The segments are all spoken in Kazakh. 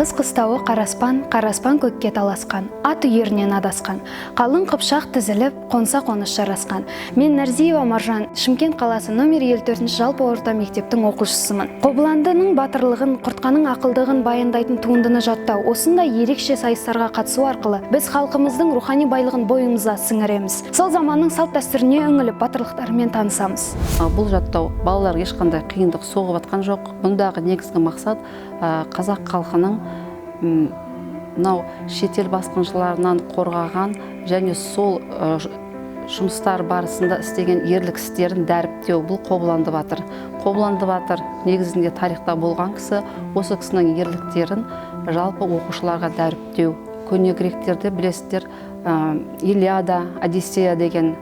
Қырғыз қыстауы Қараспан, Қараспан көкке таласқан, ат үйірінен адасқан. Қалың қыпшақ тізіліп, қонса қоныс жарасқан. Мен, Нәрзиева Маржан, Шымкент қаласы номер 54 жалпы орта мектептің оқушысымын. Қобыландының батырлығын, Құртқаның ақылдығын баяндайтын туындыны жаттау, осындай ерекше сайыстарға қатысу арқылы біз халқымыздың рухани байлығын бойымызға сіңіреміз. Сол заманның салт дәстүріне үңіліп, батырлықтарымен танысамыз. Бұл жаттау балаларға ешқандай қиындық соғып жатқан жоқ. Бұндағы негізгі мақсат қазақ халқының мынау шетел басқыншыларынан қорғаған және сол жұмыстар барысында істеген ерлік істерін дәріптеу. Бұл Қобыланды батыр. Қобыланды батыр негізінде тарихта болған кісі. Осы кісінің ерліктерін жалпы оқушыларға дәріптеу. Көне гректерде, білесіздер, Илиада, Одиссея деген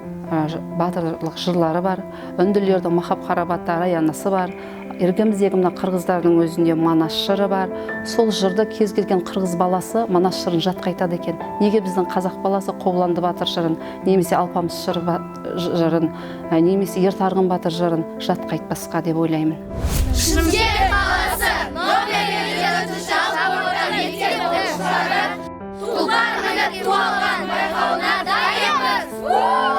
батырлық жырлары бар. Үнділердің Махабхарата, Раянасы бар. Іргеміздегі мына қырғыздардың өзінде Манас жыры бар. Сол жырды кез келген қырғыз баласы Манас жырын жатқа айтады екен. Неге біздің қазақ баласы Қобыланды батыр жырын немесе Алпамыс жырын, немесе Ер Тарғын батыр жырын жатқа айтпасқа деп ойлаймын. Шымкент қаласы номер 54 жалпы орта мектеп оқушылары «Тұлпар мініп ту алған» байқауына дайынбыз.